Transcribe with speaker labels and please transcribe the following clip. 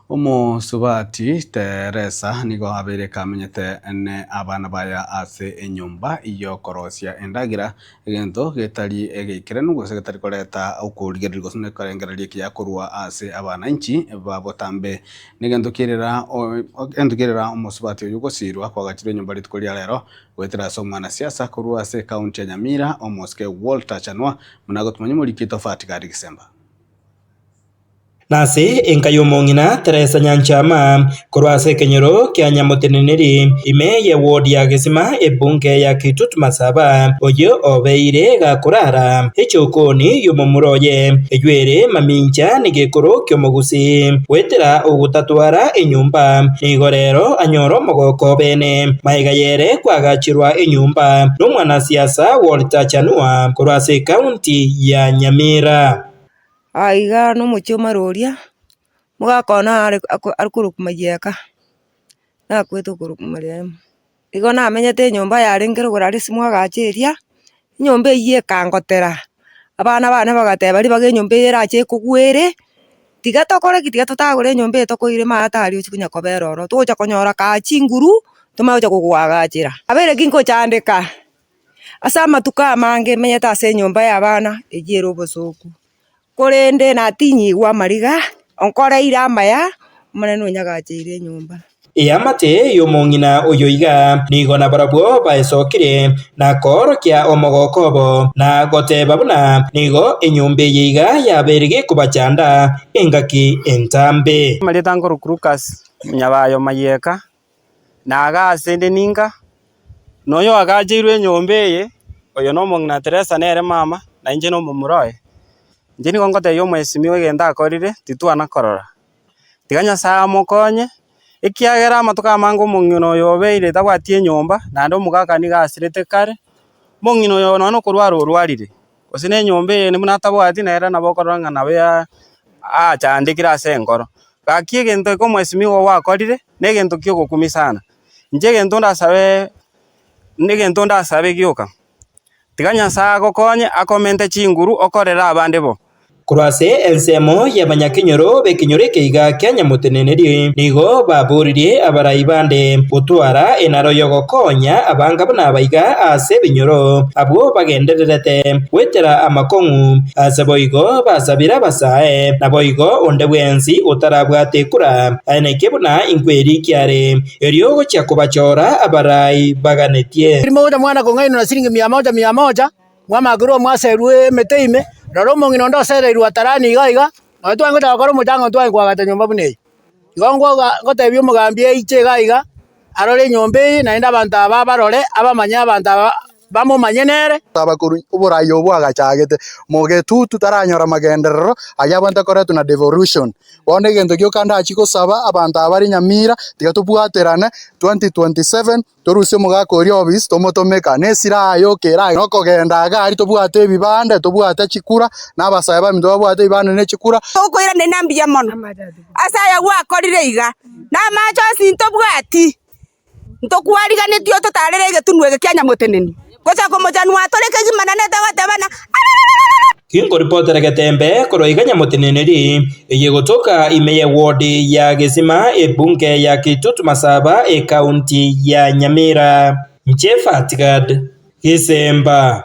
Speaker 1: Omosubati Teresa nigo abeire kamenyete ne abana baye ase enyomba y'okorosia endagera, egento getari egeikeranu gose getari koreta okorigereria gose nekerengererio ekiya korwa ase abananchi ba botambe. Negento kierera egento kierera omosubati oyio gosirwa kwagachirwe enyomba rituko ria rero goetera ase omwanasiasa korwa ase ekaunti ya Nyamira omosike Walter Chanua buna agotumanya omoriki Tofati Gadi Gisemba.
Speaker 2: Na ase enka y'omong'ina Teresa Nyanchama, korwa ase ekenyoro kia Nyamoteneneri, ime ye ward ya Gesima, ebunge ya Kitutu Masaba, oyio obeire gakorara echokoni y'omomura oye, eyio ere mamincha negekoro ki'omogusii, goetera ogotatwara enyomba, nigo rero anyore omogoko obene. Magega y'ere kwagachirwa enyomba nomwanasiasa Walter Chanua korwa ase ekaunti ya Nyamira.
Speaker 3: Aiga nomochie o Maroria, omogaka one are ako akorokwa Mayieka, nakwete okorokwa marehemu. Igo namenyete enyomba yarenge rogoro aria ase mwagacha eria, enyomba eywo ekangotera, abana bane bagateba ribaga enyomba eye erache ekogwere, tiga tokore ki? Tiga totagore enyomba eye tokoire maate aria ochia konya kobera ororo, togocha konyora kaa chinguru, tomanye gocha kogoagachera. Nabeire ki nkochandeka. Ase amatuko amange menyete ase enyomba y'abana eyio ere obosooku, korende natinyigwe amariga, onkoreire amaya, Omonene onyagacheire enyomba.
Speaker 2: Eamate y'omong'ina oyo iga nigo nabarabwo baesokire na koorokia omogoko obo, na goteba buna nigo enyomba eye iga yabeire gekobachanda engaki entambe.
Speaker 4: Amarieta nkorokwa Lucas Nyabayo Mayeka, Naga ase 'nde ninka, na oyoagacheirwe enyomba eye, oyo nomong'ina Teresa nere mama, na inche nomomura oye. Inche nigo ngotebia omwesimigwa egento akorire, titwana korora. Tiga Nyasaye amokonye, ekiagera amatuko amange omong'ina oyo obeire tabwati enyomba, naende omogaka nigo asirete kare, omong'ina oyo nonye na okorwara orwarire. Gose na enyomba eye buna atabwati nere nabo okorora ng'a nabo achandekire ase enkoro. Gaki egento eke omwesimigwa gwakorire, na egento kia ogokumia sana. Inche egento ndasabe, na egento ndasabe gioka, tiga Nyasaye agokonye akomente chinguru okorere abande bo.
Speaker 2: Korwa ase ensemo y'abanyakenyoro b'ekenyoro ekeiga kia Nyamoteneneri nigo baboririe abarai bande gotwara enaro y'ogokonya abanga buna abaiga ase ebinyoro, abwo bagendererete goetera amakong'u. Ase boigo basabire abasae, naboigo onde bwensi otarabwate ekura, aeneke buna inkwerikia are, erio gochia kobachora abarai baganetie.
Speaker 5: Mogocha mwana kong'ainwa na siringi mia moja mia moja. Mwamakerwe mwaserwe emete ime, rora omong'ina onde osereirwe atarani iga iga, nonya twarenge gochaka gokora omochango ntwarenge koagacha nyomba buna eye. Igo ngoga ngotebia omogambi aiche iga iga, arore enyomba eye naende abanto aba abarore, abamanye abanto aba bamomanye nere.
Speaker 6: Abakorwa oborai obwo agachagete mogetutu taranyora magenderero aria abwate koretwa na devolution. Bono egento gioka ndachie gosaba abanto aba bare Nyamira tiga tobwaterane 2027. Torusie omogaka oria obisi tomotomeka, na esira yoka ere aye nokogenda iga aria tobwate ebibande, tobwate chikura, na abasae baminto babwate ebibande ne chikura.
Speaker 7: Tokoiraneria na mbuya mono ase aya gwakorire iga, na amache onsi ntobwati, ntokwariganetie ototarere egetunwa eke kia nyamoteneni, gocha komochanwa atore kegima naende togotebana arararara.
Speaker 2: Ginkoripotera getembe korwa iga nyamoteneneri, eye egotoka ime ye ward ya Gesima ebunge ya Kitutu Masaba ekaunti ya Nyamira. Inche Fatgad Gisemba.